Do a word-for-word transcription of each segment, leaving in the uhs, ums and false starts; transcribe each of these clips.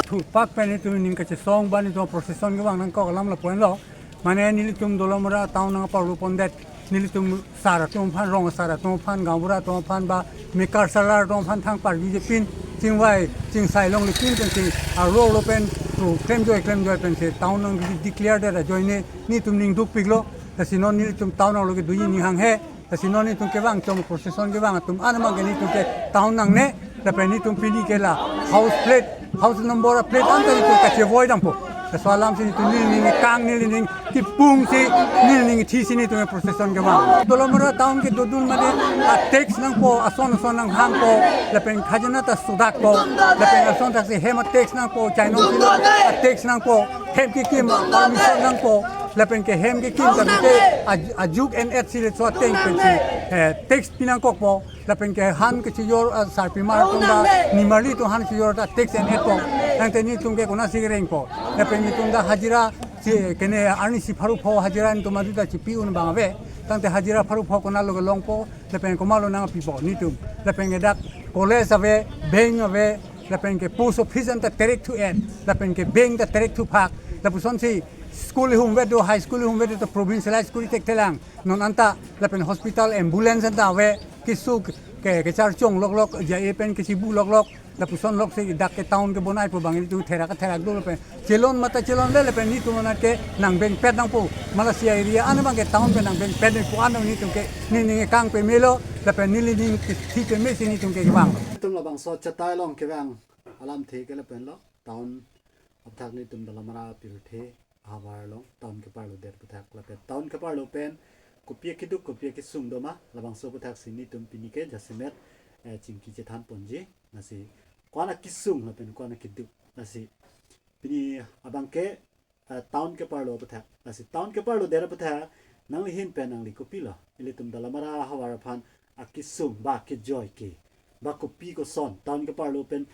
thupak pen nelitum ning kachesong ba nelitum procession kevang nangkok alam lapu-an lo. Mane nelitum Dolamara town nangparlo pondet. Nelitum sar atum aphan, rong sar atum aphan, gaonbura atum aphan ba mekar salar atum aphan thang parvi jepin, chingvai chingsai longle pin pensi arlo lo pen pu klemjoi klemjoi pensi town nang declare det ajoine nelitum ning dukpiklo. Lasi non nelitum town nanglo kedoji ning hanghe. Lasi non nelitum kevang chom procession kevang atum an abangke nelitum ke town nangne. Lapen nelitum pini ke la house plate, house number plate anta nelitum kachevoi dampo. Laso alamsi nelitum nelining kang, nelining kipungsi, nelining thisi nelitum procession kevang. Dolamara town kedodun mate a-tax nangpo, ason ason nanghangpo, lapen khajana ta sudakpo, lapen ason thaksi hem a-tax nangpo, chainong kilo a-tax nangpo, hem kekim permission nangpo, lapen ke hem kekim ta ke a-, ajuk en-et si le so ateng pensi, eh, tax pinangkokpo, lapen ke han kechejor, ah, sarpimar atum ba nimarli atum han kechejor ta tax en-etpo. Tangte nelitum ke konatsi kerengpo. Lapen nelitum ta hajira si kene arnisi pharo pho hajira nelitum adu ta chipi un abang ave. Tangte hajira pharo pho konatlo kelongpo, lapen komatlo nangpipo nelitum. Lapen ke dak college ave, bank ave, lapen ke post office anta terek thu-et, lapen ke bank ta terek thuphak. Lapusonsi school ihum vet do, high school ihum vet do ta provincialize kori thekthelang. Non anta lapen hospital ambulance anta ave, keso ke, kecharchong loklok, J I A pen kesibu loklok, lapuson loksi dak ke town kebonaipo abang nelitum therak therak do lapen chelon mata chelonle lapen nelitum anat ke nang bengpet nangpo. Malaysia area an abangke town pen nang bengpet nangpo, an nelitum ke nelining kang pemelo lapen nelining thi pemesi nelitum ke kevang. Nelitum labangso chetai along kevang alamthe ke lapen lo town aphuthak nelitum Dolamara pirthe ahavar along town keparlodet aphuthak lapen town keparlo pen kopi akeduk kopi akesung doma labangso aphuthaksi nelitum pini ke jasemet, eh, chingki chethan ponji. Lasi ko-an akesung lapen ko-an akeduk, lasi pini abangke, eh, town keparlo aphuthak. Lasi town keparlodet aphuthak nangli ahin pen nangli kopilo? Ilitum Dolamara ahavar aphan akesung ba kejoi ke ba kopi koson town keparlo pen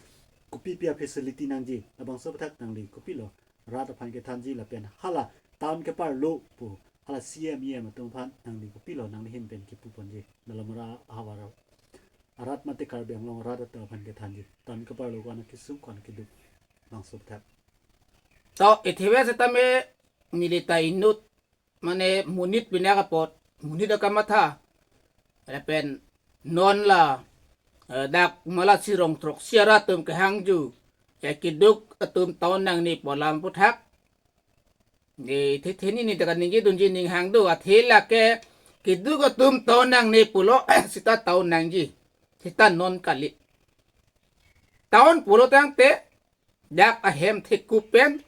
kopi pi afacility nangji, labangso aphuthak nangli kopilo? Rat aphan kethanji lapen hala town keparlo pu hala C M, E M atum aphan nangli kopilo, nangli ahin pen kipu ponji Dolamara ahavar arat mate Karbi Anglong arat atum aphan kethanji, town keparlo ko-an akesung ko-an akeduk labangso aphuthak. To ithive setame neli ta inut mane monit pinak apot, monit akamatha. Lapen non la, eh, dak Malasi rong throksi arat atum kehangju, ya keduk atum town nangne pu alam aphuthak. Ne thethe ni ne ta kaningje dunji ning hang do, athe lake keduk atum town nangne pulo, seta town nangji. Seta non kali. Town pulo tangte dak ahem thekup pen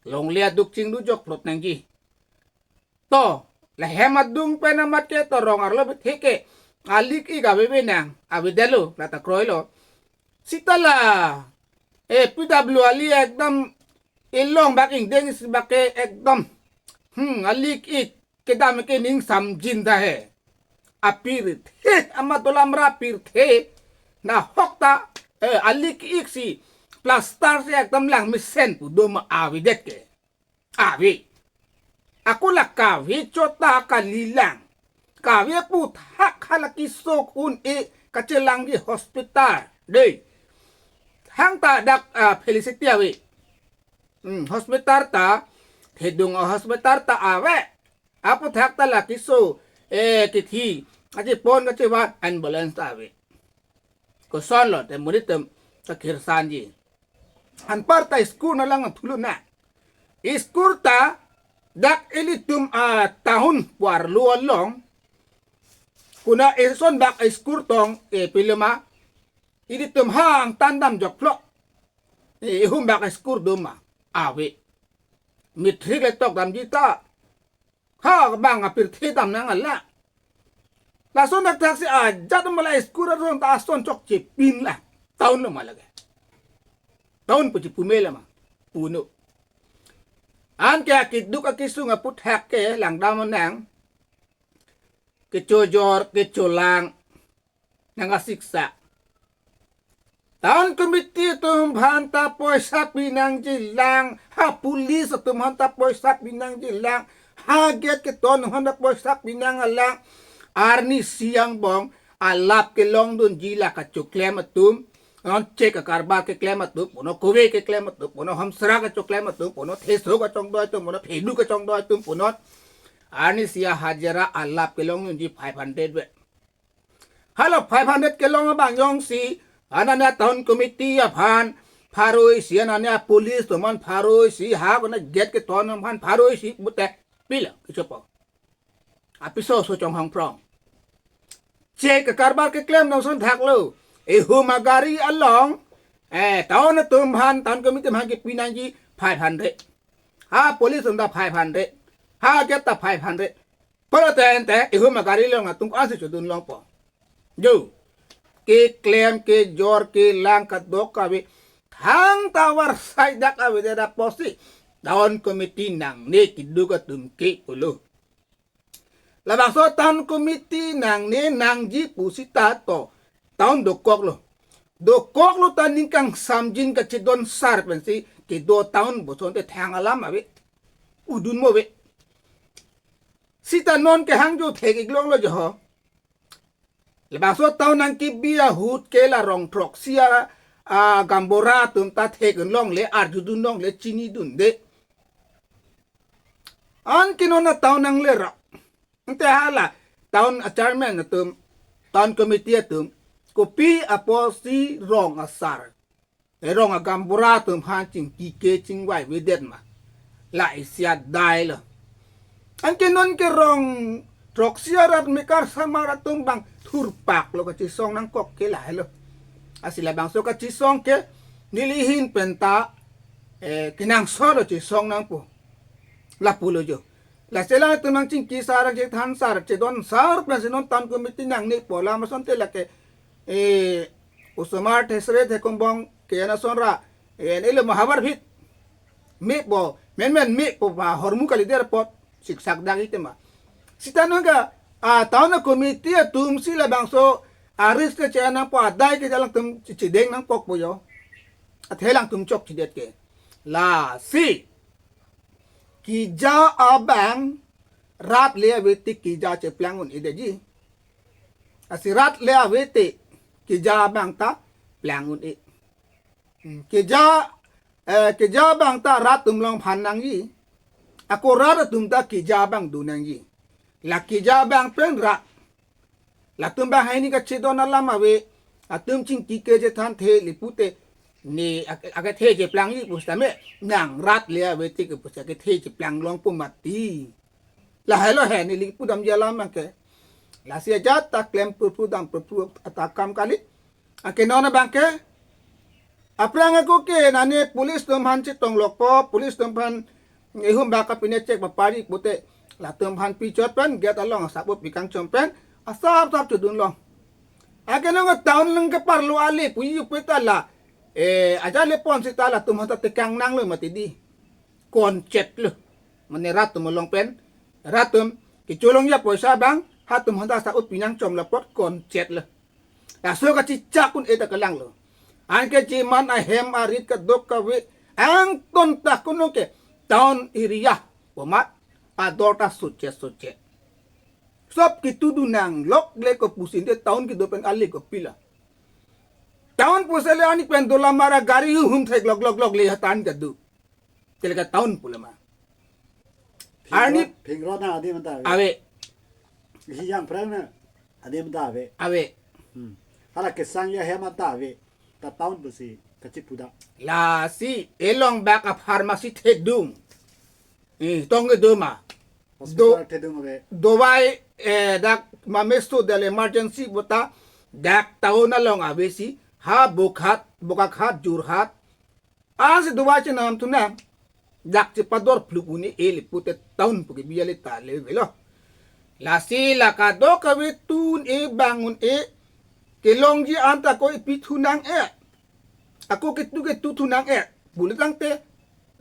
longle aduk chinglu jokplot nangji. To, la hem adung pen amat ke to rong arlo bethe ke alik ik ave benang, avedetlo, la ta kroilo. Seta la, eh, P W ali ekdom ilong bak ingdeng isi bak ke ekdom, hmm, alik ik kedam ke ning samjin da he. Apirthe, amat Dolamara apirthe, nahok ta, eh, alik ik si plaster si ekdom langmesen pu doma avedet ke. Ave. Ako la kave chot ta kalilang. Kave aphuthak hala kesok un-e kachelangji hospital. Dei. Hang ta dak, ah, Felicity ave. Hmm, hospital ta, thedung hospital ta ave. Aphuthak ta la keso, eh, kithi, kachepon kachevan ambulance ta ave. Kosonlo te monit atum ta kirsanji. Anparta school nanglang thuluna. School ta dak ilitum a town pu arlo along. Kuna eson bak school tong e pilema. Ilitum hang tandam jokplok. E hum bak school doma. Ave. Matric le tok damji ta. Ha bang apirthe dam nang ala. Lason dak thaksi ajat mala school aron ta ason chokche pin la. Town lo mala ke. Town pu chipu me lama. Puno. Anke akeduk akesung aphuthak ke langdam nang. Kechojor, kecholang. Nang asiksa. Town committee atum aphan ta poisa pinangjilang, ha police atum aphan ta poisa pinangjilang, ha gate keton aphan ta poisa pinang alang, arnisi angbong alap kelongdunji la kachoklem atum, Non cheque karbar keklem atum punon, kove keklem atum punon, hamsra kachoklem atum punon, theso kachongdoi atum punon, phedu kachongdoi atum punon. Arnisi ahajira alap kelong unji five hundred ave. Hala five hundred kelong abang jongsi, anane town committee aphan pharo isi, anane police atum aphan pharo isi, ha kona gate keton aphan pharo isi pute, pilo kechopo. Apiso so chonghong prong. Cheque karbar keklem nangson thaklo. Ehum agari along, eh, town atum aphan, town committee aphan kepi nangji five hundred. Ha police atum ta five hundred. Ha gate ta five hundred. Pulote ante ehum agari along atum ko-ansi chodun longpo? Jo. Keklem kejor kelang kadokave, thangta varsai dak avedet apotsi town committee nangne keduk atum ke pulo. Labangso town committee nangne nangji pusita to town dokoklo. Dokoklo ta ning kangsamjin kachedon sar pensi kedo town bosonte thang alam ave. Udun mo ave. Sita non ke hangjo thek-ik longlo jo ho. Labangso town nangkebi ahut ke la rong throksi a, a, gaonbura atum ta thek-un longle, arjudun longle, chinidunde. Anke non a town nangle ra. Ante hala town a chairman atum, town committee atum, kopi apotsi rong asar, eh, rong agaonbura atum aphan chingki ke chingvai avedet ma? La isi adai lo. Anke non ke rong throksi arat mekar samar atum bang thurpak lo kachesong nangkok ke lahelo. Lasi labangso kachesong ke neli ahin penta, eh, kenangsot lo chesong nangpo. Lapulo jo. Lasi alangtum nangchingki sar, chethan sar, chedon sar pensi non town committee nangnepo, la masonte lake, eh, osomar thesre thekombong ke ana sonra, eh, elo mahabar phit. Mepo, menmen mepo ba hormu kalidet apot siksak dagi tema. Sita nangga, ah, town committee atumsi labangso a risk ke chenangpo, adai ke alangtum chi-, chideng nangkokpo jo. Athe alangtum chokchedet ke. Lasi keja abang rat le ave te keja cheplang un-edetji. Lasi rat le ave te keja abang ta plang un-e. Hmm, keja, eh, keja abang ta rat atum along aphan nangji. Ako rat atum ta keja abang do nangji. La keja abang pen rat. Latum abang hini kachedon alam ave. Latum chingki ke chethan the le pute, ne ak-, akethe cheplangji pusitame, nang rat le ave te ke pusi akethe cheplang longpo mati. Lahelo he neli pudamji alam abang ke. Lasi ajat ta klem purpur dam purpur atakam kali. Anke non abang ke, aphrang ako ke nane police atum aphan chetong lokpo, police atum aphan ehum bak kapine check bapari pute, latum aphan pichot pen gate along asap-o pikangchom pen asap sap chodun long. Anke non town along keparlo ale puji puta la, eh, aja le pon sita latum aphan ta tekang nanglo mati di. Konchet lo. Mane rat atum along pen, rat atum kecholongji apoisa abang, ha atum aphan ta asap-o pinangchomlo apot konchet lo. Laso kachechak un-e ta kelanglo. Anke jiman ahem arit kadokave angton ta kuno ke town area, bomat ador ta suche suche. Sop ketudun nanglok le ko pusinte town kedo pen ale kopilo. Town pusele ani pen dolamara gari humthek lok lok lok le hatan kadu. Teleka town pulama. Arni phingrot na adim ta ave. Ave. Isi jangphrang na adim ta ave. Ave. Hmm. Hala kesang ahem ta ave. Ta town pusi kachipuda. Lasi elong bak a pharmacy thedung. Eh, tong kedo ma. Hospital do-, thedung ave. Dovai, eh, dak mamestu del emergency puta dak town along avesi. Ha Bokhat, Bokakhat, Jorhat. Ansi dovai chenam thunang. Dak chepador phluk un-e le pute town pu ke biya le ta le avelo. Lasi la kadokave tun-e bang un-e, kelongji anta ko ipi thunang e. Ako ketu ketu thunang e. Pule tangte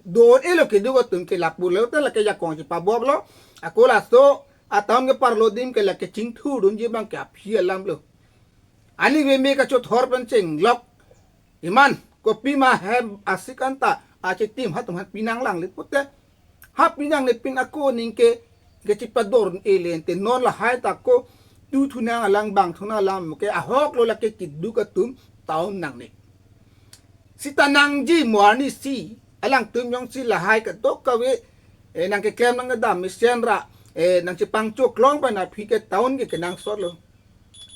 don-elo keduk atum ke lapulo ta lake jakong chepaboklo. Ako laso a town keparlo adim ke lake chingthurdunji abang ke aphi alam lo. Ani ve me kachothor pen chenglok. Iman, kopima hem asik anta, achitim ha atum aphan pinang lang le pute. Ha pinang le pin ako ning ke, kechepador-e le ante non lahai ta ko, tu thunang alang bang thunang alam ke, ahok lo lake keduk atum town nangne. Sita nangji mo arnisi, alangtum jongsi lahai kadokave, eh, nangkeklem nangkedam mesen ra, eh, nangchepangchoklong pen aphi ke town ke kenangsotlo.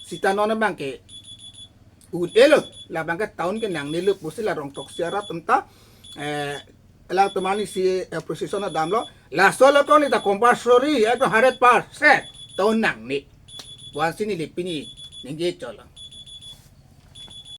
Sita non abang ke un-elo, labang ke town ke nangnelo pusi la Rongtoksi arat atum ta, eh, alangtum arnisi, eh, procession damlo. Laso lo koni ta compulsory, ekdom hundred percent town nangne. Wan si neli pini ningje cholo.